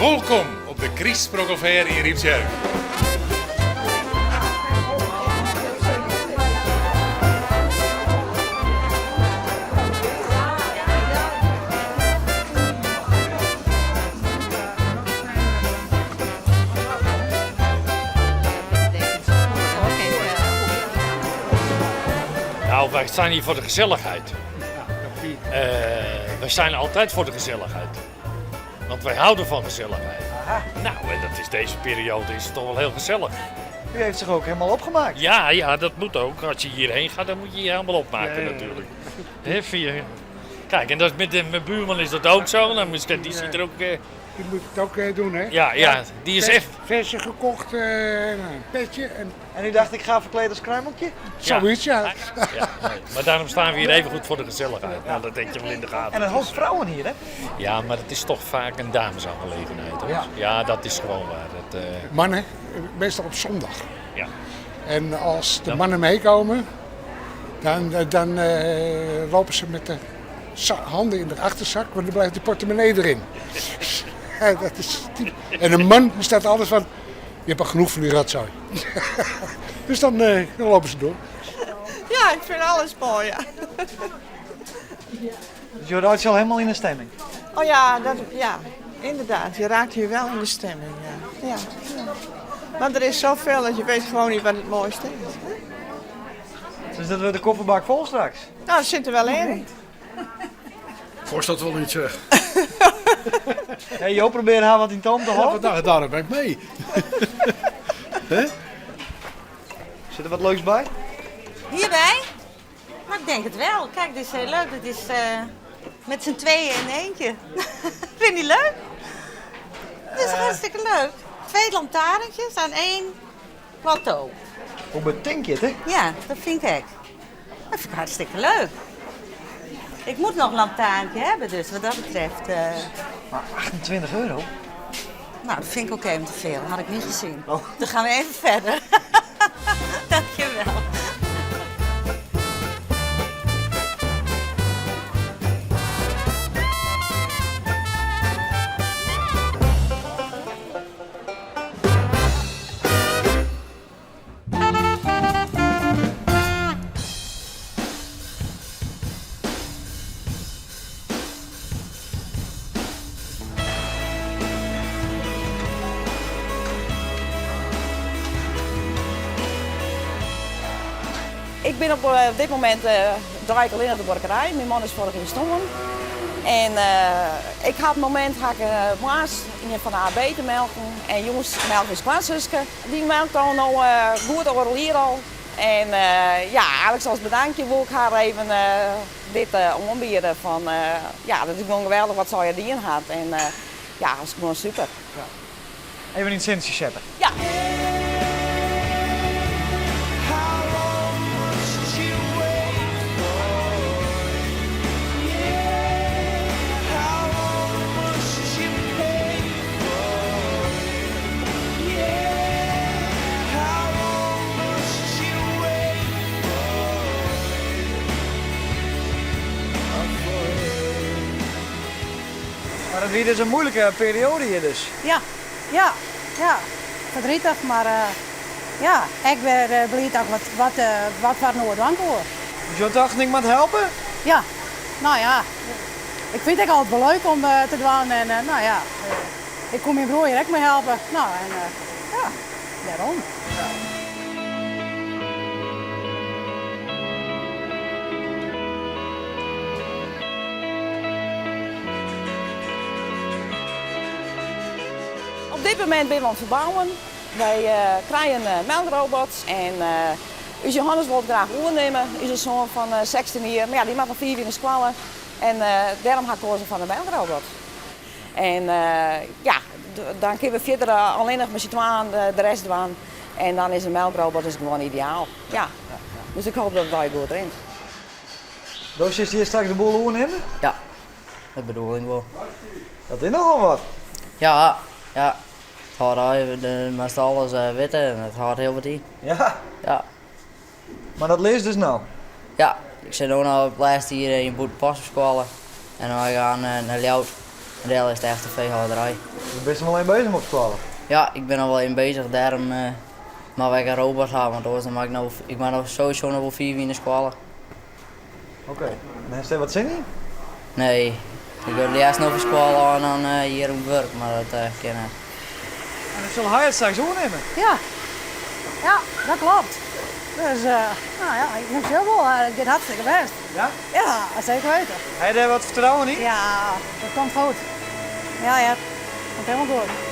Wolkom op de Krystsprokkelfair yn Ryptsjerk. Nou, wij zijn hier voor de gezelligheid. Wij zijn altijd voor de gezelligheid. Want wij houden van gezelligheid. Nou, en dat is deze periode is het toch wel heel gezellig. U heeft zich ook helemaal opgemaakt. Ja, ja, dat moet ook. Als je hierheen gaat, dan moet je je helemaal opmaken natuurlijk. Hè, Kijk, en dat is met mijn buurman is dat ook zo. Nou, misschien, die ziet er ook... Die moet het ook doen, hè? Ja, ja, die is echt... Versje gekocht, een petje. En... En u dacht, ik ga verkleed als kruimeltje? Zoiets, ja. Ja, nee. Maar daarom staan we hier even goed voor de gezelligheid. Nou, dat denk je wel in de gaten. En een hoop vrouwen hier, hè? Ja, maar het is toch vaak een damesaangelegenheid, hoor. Ja. Ja, dat is gewoon waar. Dat, Mannen, meestal op zondag. Ja. En als de mannen meekomen, dan lopen ze met de handen in de achterzak, want dan blijft de portemonnee erin. Ja, dat is typ. En een man die staat altijd van, je hebt al genoeg van die ratzooi. Dus dan lopen ze door. Ja, ik vind alles mooi, ja. Dus je raakt al helemaal in de stemming? Oh ja, dat, ja, inderdaad. Je raakt hier wel in de stemming, ja. Ja, ja. Want er is zoveel dat je weet gewoon niet wat het mooiste is. Hè? Dus dat wordt de kofferbak vol straks? Nou, dat zit er wel in. Kost dat wel niet, zeg. Hey, Jo, probeer haar wat in toom te houden. Ja, daarom ben ik mee. Hè? Zit er wat leuks bij? Hierbij? Maar ik denk het wel. Kijk, dit is heel leuk. Dit is met z'n tweeën in eentje. Vind je leuk? Dit is hartstikke leuk. 2 lantaarntjes aan 1 plateau. Hoe bedenk je het, hè? Ja, dat vind ik. Dat vind ik hartstikke leuk. Ik moet nog een lantaarntje hebben, dus wat dat betreft... Maar 28 euro? Nou, dat vind ik ook even te veel. Dat had ik niet gezien. Oh. Dan gaan we even verder. Dankjewel. Ik ben op dit moment draai ik alleen op de borkerij. Mijn man is vorig jaar gestorven. En ik had het moment had ik maas in van de AB te melken. En jongens, melk is kwaadzuske. Die melkt al nou goed over hier al. En ja, eigenlijk zoals bedankje wil ik haar even dit aanbieden. Van ja, dat is gewoon geweldig wat zij erin had. En ja, dat is gewoon super. Ja. Even in het zintje zetten. Ja. Maar het weer is een moeilijke periode hier dus. Ja, ja, ja. Verdrietig, maar ja, ik ben blij dat ik wat voor noord aan hoor. Dus je dacht, ik moet helpen? Ja, nou ja. Ik vind het altijd wel leuk om te doen en nou ja, ik kom mijn broer hier ook mee helpen. Nou en ja, daarom. Op dit moment ben we aan het verbouwen. Wij krijgen melkrobots en onze Johannes wil het graag overnemen. Is een zoon van 16 jaar, maar ja, die mag al 4 jaar in de squallen. En daarom ga ik kozen van de melkrobot. En ja, dan kunnen we verder alleen nog met z'n tweeën de rest doen. En dan is een melkrobot dus gewoon ideaal. Ja. Dus ik hoop dat het wel goed rent. Doos is hier straks de boel overnemen? Ja, dat bedoel ik wel. Dat is nogal wat. Ja, ja. Het houdt al, de meestal alles witten en het houdt heel wat in. Ja? Ja. Maar dat leest dus nou? Ja, ik zit ook nog op het laatste hier in Boetenpasopschool. En dan ga ik aan naar Ljout. En dêr is de echte feehâlderij. Bist al wol even beuzich op skoalle? Ja, ik bin al wol even beuzich. Dêrom moatte wy ek in robot ha, want oars dan moat ik no, ik moat no sowieso noch wol 5 jier nei skoalle. Oké. En hast dêr wat sin yn? Nee, ik wol leafst no fan skoalle ôf en dan hjir oan it wurk, mar dat kin net. En dan sil hy it straks oernimme? Ja, ja, dat klopt. Dus, nou ja, ik sjoch wol, it giet hartstikke bêst. Ja? Ja, zeker weten. Ha je dêr wat fertrouwen yn? Ja, dat komt goed. Ja, ja, komt helemaal goed.